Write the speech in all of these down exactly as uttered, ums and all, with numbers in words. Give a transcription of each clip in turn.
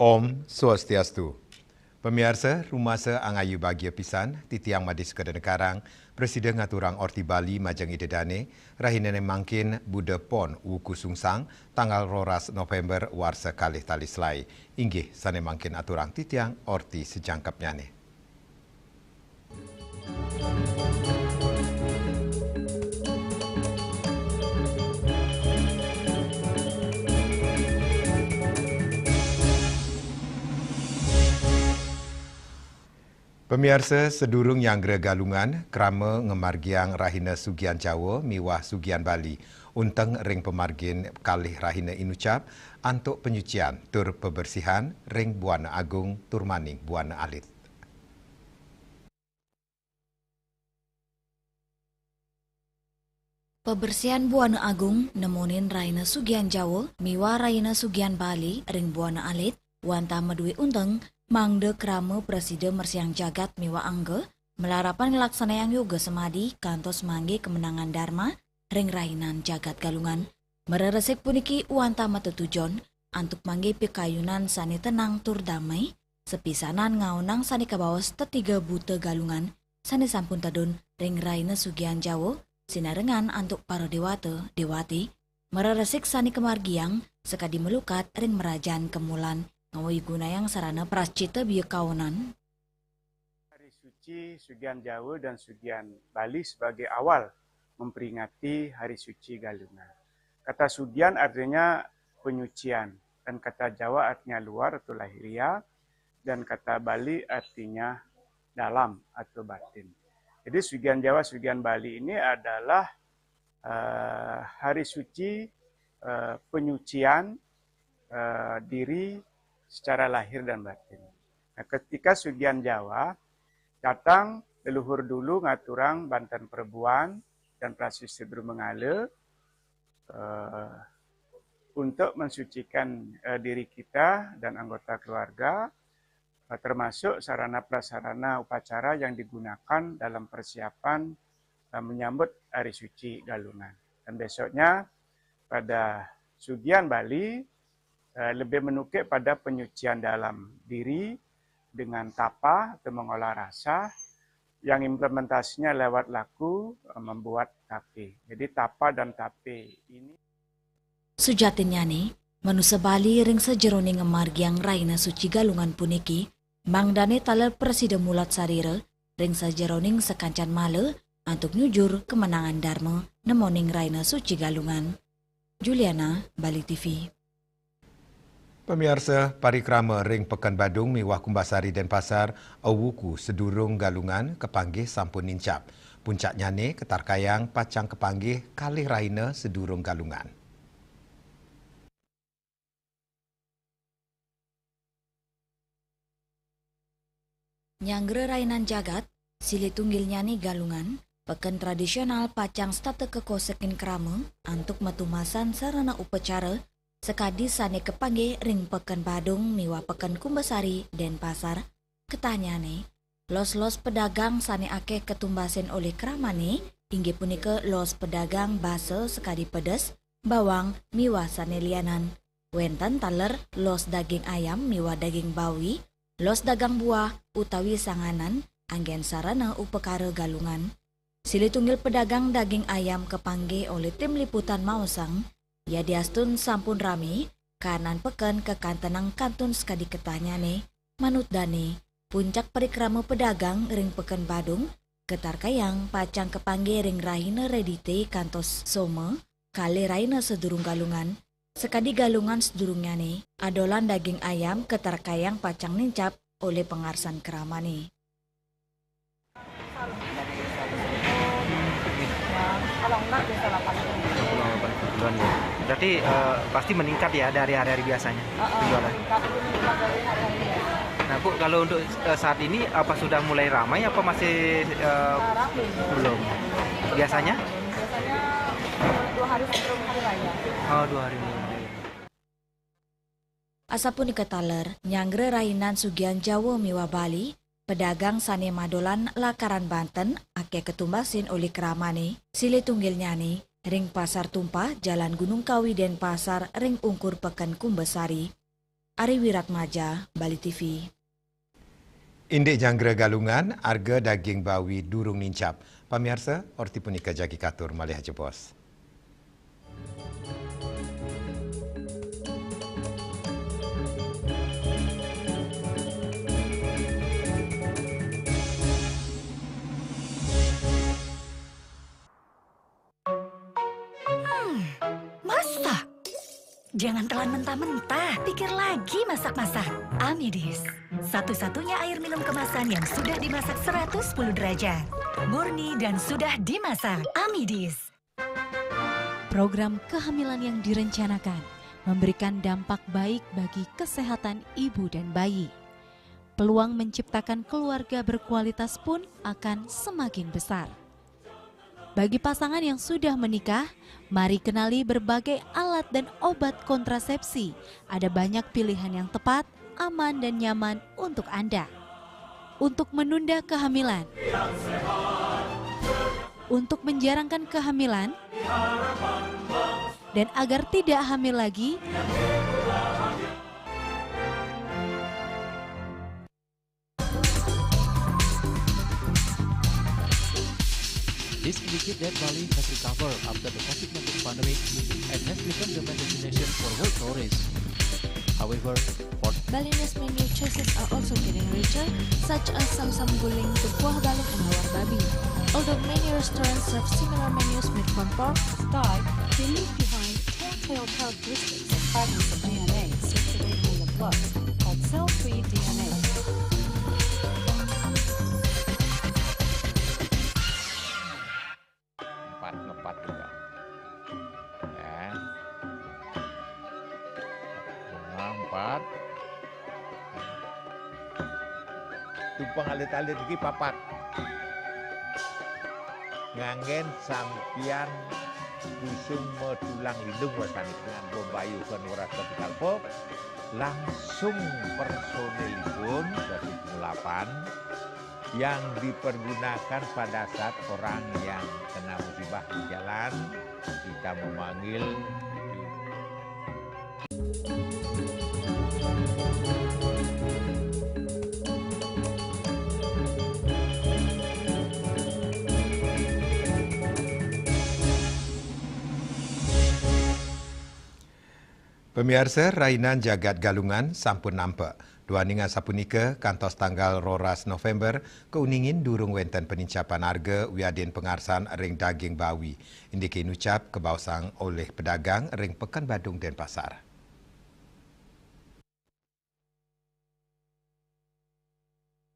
Om Swastiastu. Pamiarsa, rumasa angayu bagia pisan, titiang Madis Kadana Karang, prasida ngaturang orti Bali majeng Ida Dane, rahinane mangkin Buda Pon Wuku Sungsang, tanggal roras November warsa kalih tali selai. Inggih sane mangkin aturang titiang orti sajangkepnyane. Pamiarsa, sadurung nyanggra Galungan, krama ngamargiang rahina Sugian Jawa miwah Sugian Bali, unteng ring pamargin kalih rahina inucap, antuk panyucian tur pabersihan ring Buana Agung tur maning Buana Alit. Pabersihan Buana Agung nemonin Rahina Sugian Jawa miwah Rahina Sugian Bali ring Buana Alit, wantah madue unteng mangda krama prasida mresiang jagat miwah angga, malarapan nglaksanayang yoga samadi kantos mangge kemenangan Dharma ring rahinan jagat Galungan. Mreresik puniki wantah matetujon antuk mangge pikayunan sane tenang tur damai, sapisanan ngaonang sane kabaos tetiga buta Galungan sane sampun tedun ring raina Sugian Jawa, sinarengan antuk para dewata, dewati, mreresik sane kamargiang sakadi malukat ring mrajan kemulan, ngawigunayang sarana prascita biakaonan. Hari suci Sugian Jawa dan Sugian Bali sebagai awal memperingati Hari Suci Galungan. Kata Sugian artinya penyucian, dan kata Jawa artinya luar atau lahiriah, dan kata Bali artinya dalam atau batin. Jadi Sugian Jawa, Sugian Bali ini adalah, eh, hari suci, eh, penyucian, eh, diri secara lahir dan batin. Nah, ketika Sugian Jawa datang, leluhur dulu ngaturang banten perebuan dan prasasti Drumengala, eh, untuk mensucikan, eh, diri kita dan anggota keluarga, eh, termasuk sarana prasarana upacara yang digunakan dalam persiapan, eh, menyambut Hari Suci Galungan. Dan besoknya pada Sugian Bali, eh, lebih menukik pada penyucian dalam diri dengan tapa atau mengolah rasa, yang implementasinya lewat laku, eh, membuat tape. Jadi tapa dan tape ini. Sujatinnyane, manusa Bali ring sajeroning ngamargiang raina suci Galungan puniki, mangdane taler prasida mulat sarira ring sajeroning sakancan mala antuk nyujur kemenangan Dharma nemoning raina suci Galungan. Juliana, Bali T V. Pamiarsa, parikrama ring Peken Badung miwah Kumbasari Denpasar awuku sadurung Galungan kapanggih sampun nincap. Puncaknyane katarkayang pacang kapanggih kalih raina sadurung Galungan. Nyanggra rainan jagat, silih tunggilnyane Galungan, peken tradisional pacang setata kakosekin krama antuk matumasan sarana upacara sakadi sane kapanggih ring Peken Badung miwah Peken Kumbasari Denpasar. Ketahnyane, los-los pedagang sane akeh katumbasin olih kramane, inggih punika los pedagang basa sakadi pedes, bawang, miwah sane lianan. Wenten taler los daging ayam miwah daging bawi, los dagang buah utawi sanganan anggen sarana upakara Galungan. Silih tunggil pedagang daging ayam kapanggih olih tim liputan maosang, yadiastun sampun rame, kahanan peken kakantenang kantun sakadi ketahnyane. Manut dane, puncak parikrama pedagang ring Peken Badung katarkayang pacang kapanggih ring rahina Redite kantos Soma, kalih raina sadurung Galungan. Sakadi Galungan sadurungnyane, adolan daging ayam katarkayang pacang nincap olih pangarsan kramane. Kalau enggak, biasa delapan puluh. Delapan puluh ya. Berarti, eh, pasti meningkat ya dari hari-hari biasanya, heeh, penjualan? Meningkat, lebih meningkat dari hari-hari biasa. Nah, Bu, kalau untuk, eh, saat ini apa sudah mulai ramai apa masih, eh, belum? Biasanya? Biasanya dua hari sebelum hari raya. Oh, dua hari sebelum hari raya. Asapunika taler, nyanggra rainan Sugian Jawa miwah Bali, pedagang sane madolan lakaran banten akeh katumbasin olih kramane, silih tunggilnyane ring Pasar Tumpah, Jalan Gunung Kawi, Denpasar, ring ungkur Peken Kumbasari. Ari Wiratmaja, Bali T V. Indik nyanggra Galungan, arga daging bawi durung nincap. Pamiarsa, orti punika jagi katur malih ajebos. Hmm, masak. Jangan telan mentah-mentah, pikir lagi masak-masak. Amidis, satu-satunya air minum kemasan yang sudah dimasak seratus sepuluh derajat. Murni dan sudah dimasak. Amidis. Program kehamilan yang direncanakan memberikan dampak baik bagi kesehatan ibu dan bayi. Peluang menciptakan keluarga berkualitas pun akan semakin besar. Bagi pasangan yang sudah menikah, mari kenali berbagai alat dan obat kontrasepsi. Ada banyak pilihan yang tepat, aman, dan nyaman untuk Anda. Untuk menunda kehamilan, untuk menjarangkan kehamilan, dan agar tidak hamil lagi, This indicates that Bali has recovered after the COVID nineteen pandemic and has become the main destination for world tourists. However, for Balinese menu choices are also getting richer, such as samsam guling, kuah balung, and lawar babi. Although many restaurants serve similar menus made from pork, Sky, they leave behind telltale characteristics of fragments of D N A circulating in the blood called cell-free D N A. Empat, ngepat juga. Ya. Bunga empat. Tumpang alit-alit iki papat. Nganggen sampiyan busung metulang lindung wasanipun bombayuhken weras kepikalpa, langsung personilipun dadi pengulapan yang dipergunakan pada saat orang yang kena musibah di jalan, kita memanggil. Pamiarsa, rainan jagat Galungan sampun nampek. Duaning asapunika, kantos tanggal roras November, kauningin durung wenten penincapan arga wiadin pangarsan ring daging bawi. Indike inucap kabaosang olih pedagang ring Pekan Badung Denpasar.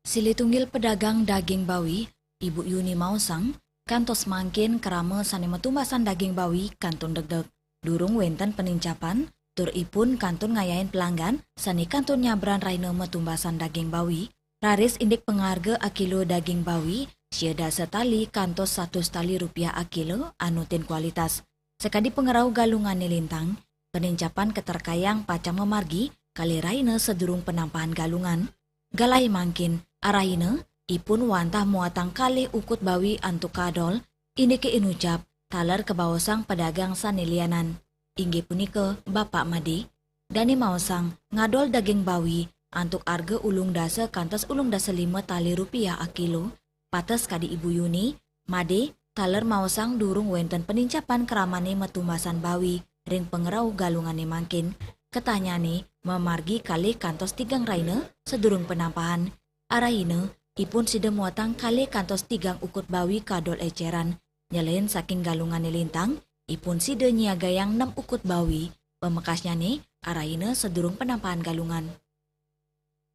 Silih tunggil pedagang daging bawi, Ibu Yuni maosang, kantos mangkin krama sane matumbasan daging bawi kantun degdeg. Durung wenten penincapan, tur ipun kantun ngayahin pelanggan sane kantun nyabran rahina matumbasan daging bawi. Raris indik pangarga akilo daging bawi, sia dasa tali kantos satus tali rupiah akilo anutin kualitas. Sakadi pangrauh Galungane lintang, penincapan katerkayang pacang mamargi kalih rahina sadurung penampahan Galungan. Galahe mangkin, arahina ipun wantah muatang kalih ukut bawi antuk kadol, indike inucap taler kabaosang pedagang sane lianan, inggih punika Bapak Made. Dane maosang ngadol daging bawi antuk arga ulung dasa kantos ulung dasa lima tali rupiah akilo. Pates kadi Ibu Yuni, Made taler maosang durung wenten penincapan kramane matumbasan bawi ring pangrauh Galungane mangkin. Ketahnyane mamargi kalih kantos tigang rahina sadurung penampahan. Arahina, ipun sida muatang kalih kantos tigang ukut bawi kadol eceran. Nyelin saking Galungane lintang, ipun sida nyiagayang nem ukut bawi. Pamekasnyane, arahina sadurung penampahan Galungan.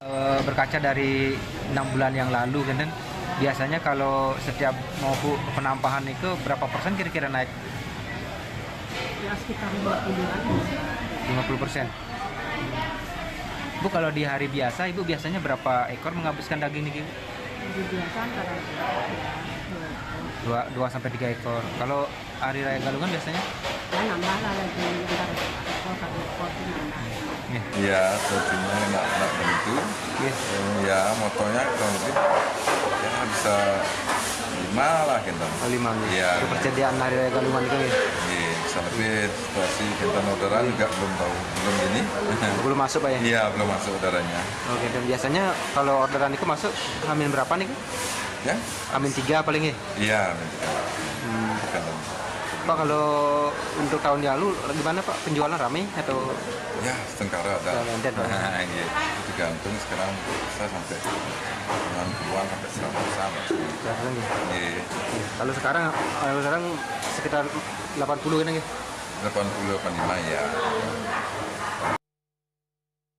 Eh, berkaca dari enam bulan yang lalu, kan, biasanya kalau setiap mau bu-, penampahan itu berapa persen kira-kira naik? Ya, sekitar lima puluhan. Lima puluh persen. Bu, kalau di hari biasa, Ibu biasanya berapa ekor menghabiskan daging niki? Hari biasa antara dua, ya, dua ekor. Dua, dua sampai tiga ekor. Kalau hari raya Galungan biasanya? Ya, nambah lah lagi, antara satu ekor, satu ekor itu nambah. Nggih. Ya, sepertinya nggak, nggak tentu. Nggih. Ya, motonya kurang lebih, ya, bisa lima lah, gitu. Oh, lima, nggih. Ya. Itu persediaan hari raya Galungan itu, nggih. Nggih. Tapi situasi tentang orderan juga belum tahu, belum ini. Belum masuk, Pak, ya? Iya, belum masuk orderannya. Oke, dan biasanya kalau orderan itu masuk hamin berapa nih? Ya? Hamin tiga paling ya? Iya, hamin tiga. Hmm. Tergantung. Pak, kalau untuk tahun lalu gimana, Pak? Penjualan ramai atau? Ya, setengkara ada. Ada, ada, Pak. Iya, tergantung sekarang bisa sampai sembilan puluhan sampai seratusan lah. Seratusan, ya? Iya. Kalau sekarang, kalau sekarang sekitar delapan puluh kan, ya? Delapan puluh, delapan lima, ya.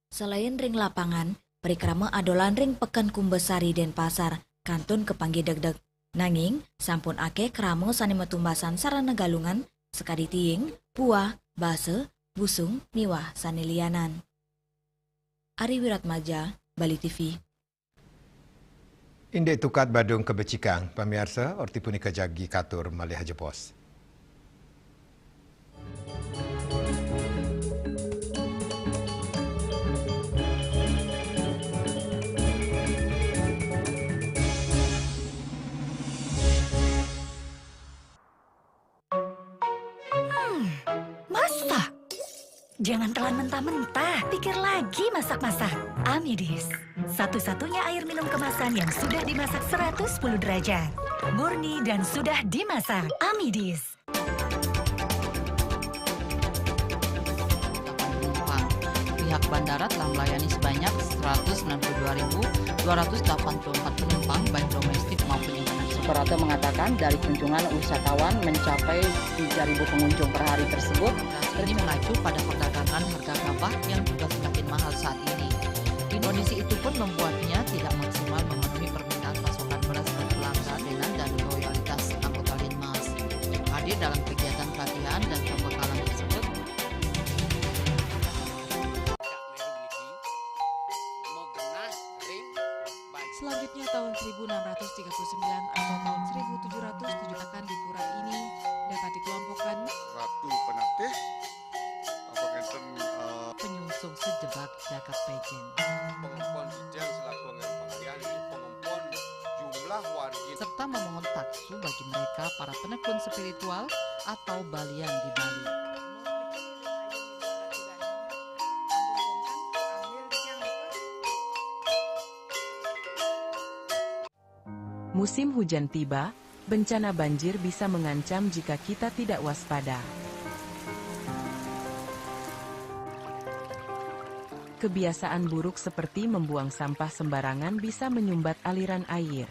Selain ring lapangan, parikrama adolan ring Peken Kumbasari Denpasar kantun kapanggih degdeg. Nanging, sampun akeh krama sane matumbasan sarana galungan, sakadi tiing, buah, basa, busung, miwah sane lianan. Ari Wiratmaja, Bali T V. Indik tukad Badung kabecikang, pamiarsa, orti punika jagi katur malih ajebos. Hmm, masak. Jangan telan mentah-mentah, pikir lagi masak-masak. Amidis, satu-satunya air minum kemasan yang sudah dimasak seratus sepuluh derajat. Murni dan sudah dimasak. Amidis. Pihak bandara telah melayani sebanyak seratus sembilan puluh dua ribu dua ratus delapan puluh empat penumpang, baik domestik maupun internasional. Suprapto mengatakan dari kunjungan wisatawan mencapai tiga ribu pengunjung per hari tersebut. Ini mengacu pada perdagangan harga gabah yang juga semakin mahal saat ini. Kondisi itu pun membuatnya tidak maksimal memenuhi permintaan pasokan beras per pelanggan dan loyalitas anggota Linmas. Hadir dalam kegiatan pelatihan dan pembekalan tersebut. Selanjutnya, tahun seribu enam ratus tiga puluh sembilan atau tahun seribu tujuh ratus tujuh akan di pura ini dapat dikelompokkan Ratu Penatih, apa ngenten, eh, penyungsung sejebak jagat pejen. Pengempon Jijang selaku anggaran pengalian, ini pengempon jumlah wargi serta memohon taksu bagi mereka para penekun spiritual atau balian di Bali. Musim hujan tiba, bencana banjir bisa mengancam jika kita tidak waspada. Kebiasaan buruk seperti membuang sampah sembarangan bisa menyumbat aliran air.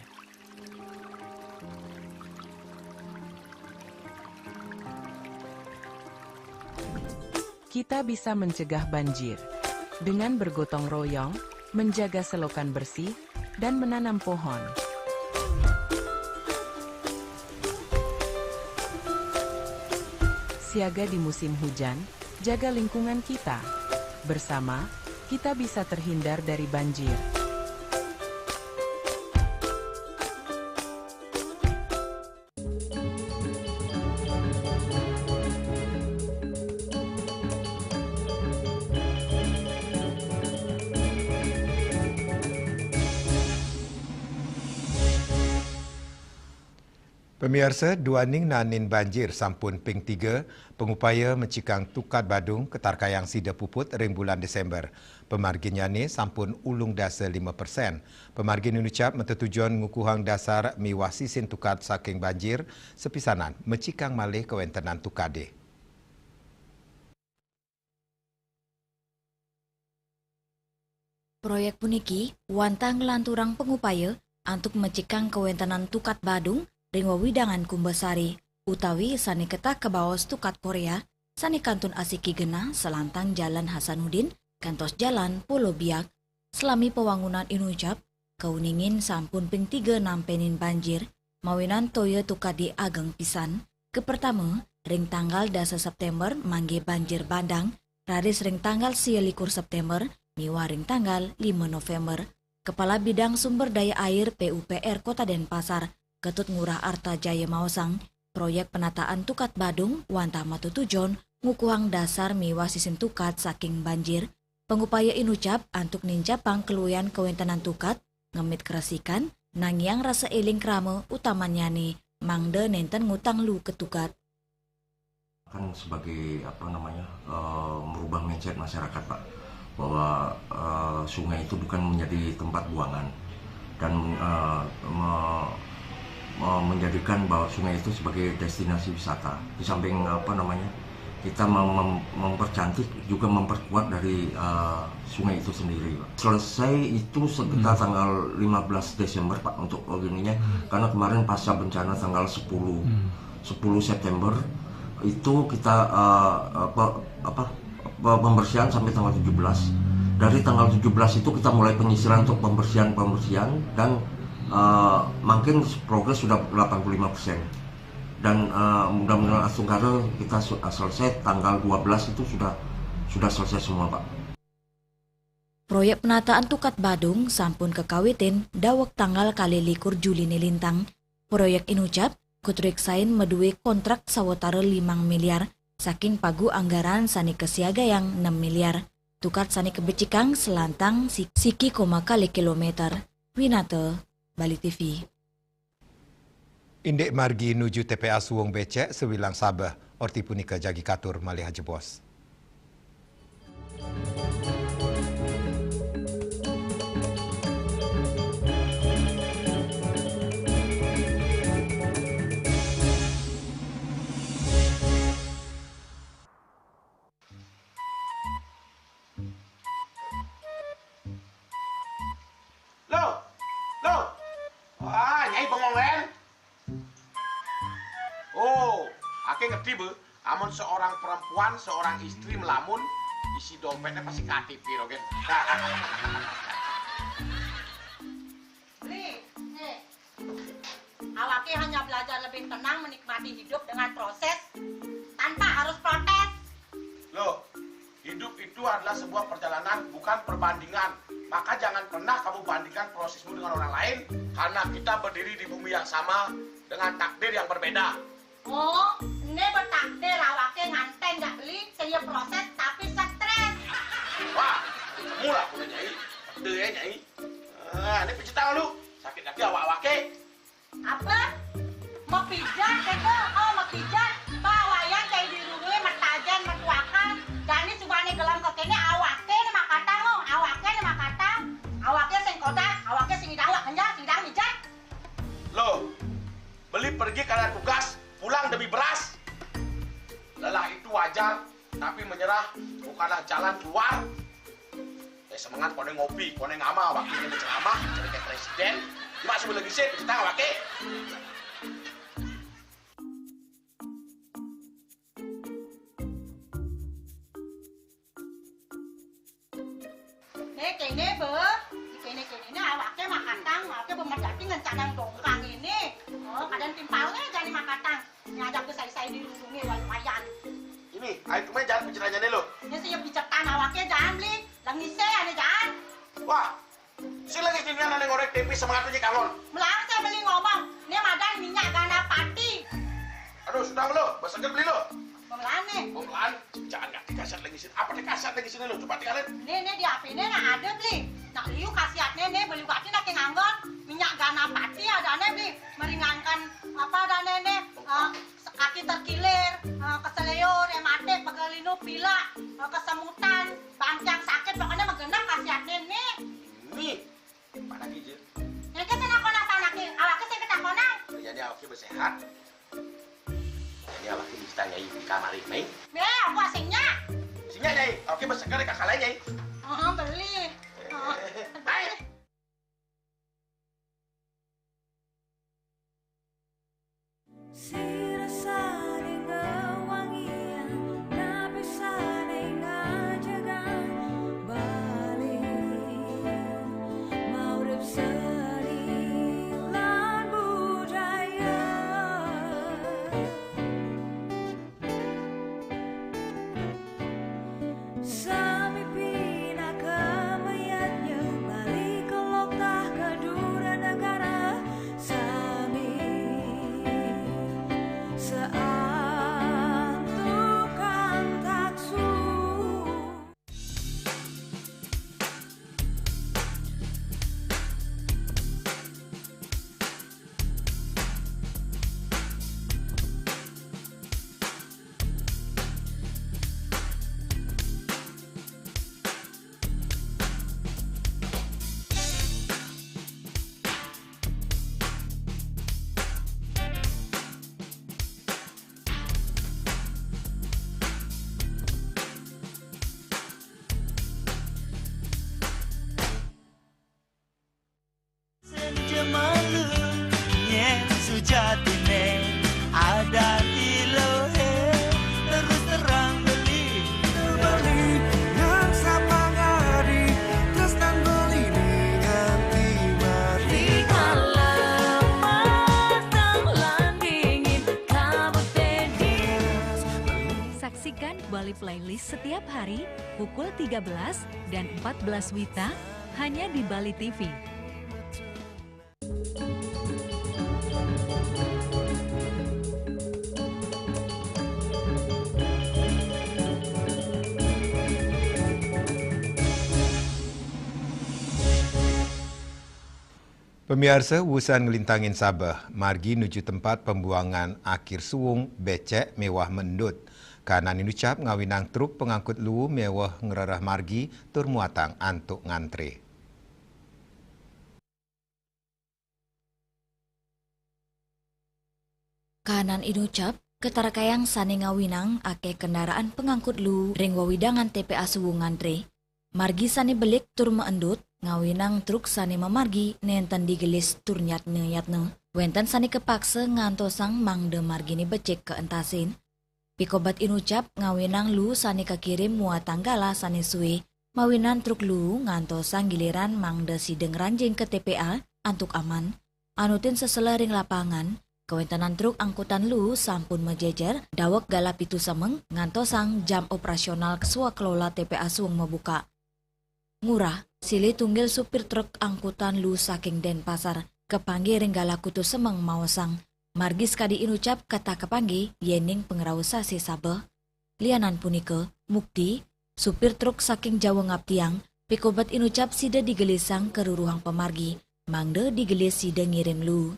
Kita bisa mencegah banjir dengan bergotong royong, menjaga selokan bersih, dan menanam pohon. Siaga di musim hujan, jaga lingkungan kita. Bersama, kita bisa terhindar dari banjir. Pamiarsa, duaning naenin banjir sampun ping tiga, pangupaya mecikang tukad Badung katarkayang sida puput ring bulan Desember. Pamarginnyane sampun ulung dasa lima persen. Pamargin inucap matetujon ngukuhang dasar miwah sisin tukad saking banjir, sapisanan mecikang malih kawentenan tukade. Proyek puniki wantah nglanturang pangupaya antuk mecikang kawentenan tukad Badung ring wewidangan Kumbasari, utawi sane ketah kabaos tukad Korea, sane kantun asiki genah salantang Jalan Hasanuddin kantos Jalan Polo Biak. Salami pawangunan inucap, kauningin sampun ping tiga nampenin banjir, mawinan toya tukade ageng pisan. Kapertama, ring tanggal dasa September mangge banjir bandang, raris ring tanggal sia likur September, miwah ring tanggal lima November. Kepala Bidang Sumber Daya Air P U P R Kota Denpasar, Ketut Ngurah Arta Jaya maosang, proyek penataan tukad Badung wantah matetujon ngukuhang dasar miwah sisin tukad saking banjir. Pangupaya inucap antuk nincapang kaluihan kawentenan tukad, ngemit karesikan, nangiang rasa eling krama, utamannyane mangda nenten ngutang luu ka tukad. Kan sebagai, apa namanya, eh, merubah mindset masyarakat, Pak, bahwa eh, sungai itu bukan menjadi tempat buangan dan eh, me- me- menjadikan bahwa sungai itu sebagai destinasi wisata. Di samping, apa namanya, kita mem- mem- mempercantik, juga memperkuat dari eh, sungai itu sendiri, Pak. Selesai itu sekitar tanggal lima belas Desember, Pak, untuk ininya, karena kemarin pasca bencana tanggal sepuluh sepuluh September itu kita eh, apa apa pe- pembersihan sampai tanggal tujuh belas. Dari tanggal tujuh belas itu kita mulai penyisiran untuk pembersihan-pembersihan dan eh, mungkin progres sudah delapan puluh lima persen. Dan eh, mudah-mudahan Asungkara kita su- selesai tanggal dua belas itu sudah sudah selesai semua, Pak. Proyek penataan tukat Badung sampun kekawitin daweg tanggal kali likur Juli nilintang. Proyek inucap kutrik sain maduwe kontrak sawatara limang miliar saking pagu anggaran sane kasiagayang enam miliar. Tukat sane kebecikang selantang si- siki koma kali kilometer. Winata, Bali T V. Indik margi nuju T P A Suwung Becek sewilang sabeh, orti punika jagi katur malih ajebos. Loh, loh. Wah, Nyai bengong kan? Oh, ake ngerti be. Amun seorang perempuan, seorang istri melamun, isi dompetnya pasti K T P rogen. Beli, nih. Awake hanya belajar lebih tenang menikmati hidup dengan proses tanpa harus protes. Loh, hidup itu adalah sebuah perjalanan, bukan perbandingan. Maka jangan pernah kamu bandingkan prosesmu dengan orang lain, karena kita berdiri di bumi yang sama dengan takdir yang berbeda. Oh, ini bertakdir awake nganten jak beli, saya proses tapi stres. Wah, mula punya Nyai. Deh, Nyai. Ah, ini pijit tangan lu. Sakit hati awak-awake. Apa? Mepijat kata? Oh, mepijat. Ba wayan cai dirungi, metajen, metuakan. Jani subane gelem kekene awake ne makatang, oh. Awake ne makatang. Awake sing kodak, awake sing idang wak kenjal, sing idang mijat. Loh, beli pergi karena tugas, pulang demi beras. Lelah itu wajar, tapi menyerah bukanlah jalan keluar. Eh, semangat kone ngopi, kone ngama, wakilnya berceramah, jadi kayak presiden. Cuma sebelum lagi sih, kita wakil. Ne kene be, kene kene ne awake makatang, awake bemerjati ngencanang dongkang ini. Oh, kadang timpalnya jani makatang. Ngajak ke sai-sai dirungi wayan. Ini, ayo kemana jalan pencerahannya nih lo? Ne saya picetan awake jangan beli, lengise ane jangan. Wah, si lagi sini ada ngorek tempe semangat aja kangen. Melarang saya beli ngomong, ne madan minyak gana pati. Aduh, sudah lo, baseket beli lo. Pemelane. Pemelan, jangan nggak dikasat lagi sini. Apa dikasat lagi sini lo? Coba tinggalin. Ne ne di H P ne nah ada beli. Nak liu khasiatne ne beli bati nak nganggon minyak gana pati ada ne beli meringankan apa ada ne ne eh, kaki terkilir, eh, keseleo, rematik, pegelinu, pilek, eh, kesemutan, bangkiang sakit pokoknya menggenap khasiatne ne. Nih, mana gijil? Yang ke sana kona sana ke awake sing ketakonan. Jadi awaknya bersehat. Jadi awaknya bisa nyanyi di kamar ini. Be, aku asingnya. Sini nyanyi, awaknya berseger kakak lain nyanyi. Oh, beli. Oh. Hai. Sira saling ngewangian, napi saling ngajagan, hari pukul tiga belas dan empat belas wita hanya di Bali T V. Pamiarsa, wusan nglintangin Sabeh, margi nuju tempat pembuangan akhir suwung becek miwah maendut. Kanan inucap ngawinang truk pengangkut luu miwah ngrereh margi tur muatang antuk ngantre. Kanan inucap, katarakayang sane ngawinang akeh kendaraan pengangkut luu ring wewidangan T P A Suwung ngantre. Margi sane belik tur maendut, ngawinang truk sane mamargi nenten digelis tur nyatna-nyatna. Wenten sane kapaksa ngantosang mangda margine becik kaentasin. Pikobet inucap ngawinang luu sane kakirim muatang galah sane sue, mawinan truk luu ngantosang giliran mangda sida ngranjing ka T P A antuk aman. Anutin sesela ring lapangan, kawentenan truk angkutan luu sampun majejer, daweg galah pitu semeng, ngantosang jam operasional swakelola T P A Suwung mabukak. Ngurah, silih tunggil supir truk angkutan luu saking Denpasar, kapanggih ring galah kutus semeng maosang, margi sakadi inucap kata kapanggih yening pangrauh sasih Sabeh. Lianan punika, Mukti, supir truk saking Jawa ngaptiang, pikobet inucap sida digelisang ka ruruhang pamargi, mangda digelis sida ngirim luu.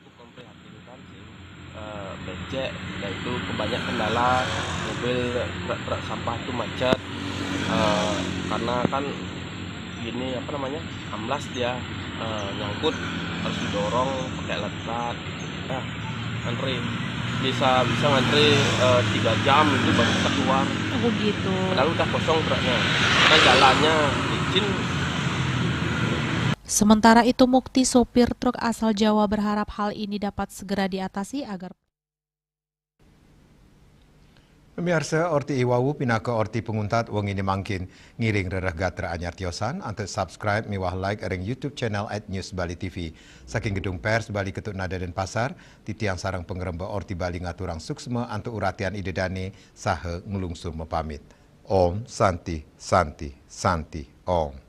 Cukup memprihatinkan sih. Eh, becek, dan itu kebanyakan kendala, mobil, truk-truk sampah itu macet. Eh, karena kan gini, apa namanya, amblas dia, eh, nyangkut, harus didorong pakai alat berat gitu. Ya, antri bisa bisa ngantri, eh, tiga jam itu baru bisa keluar. Oh gitu. Padahal udah kosong truknya, karena jalannya licin. Sementara itu, Mukti, sopir truk asal Jawa, berharap hal ini dapat segera diatasi agar Pamiarsa, orti iwau pinaka orti panguntat wengine mangkin. Ngiring rereh gatra anyar tiosan, antuk subscribe miwah like ring YouTube channel at News Bali T V. Saking Gedung Pers Bali Ketut Nada Denpasar, titiang sareng pangremba Orti Bali ngaturang suksma antuk uratian Ida Dane saha nglungsur mapamit. Om Santi, Santi, Santi, Om.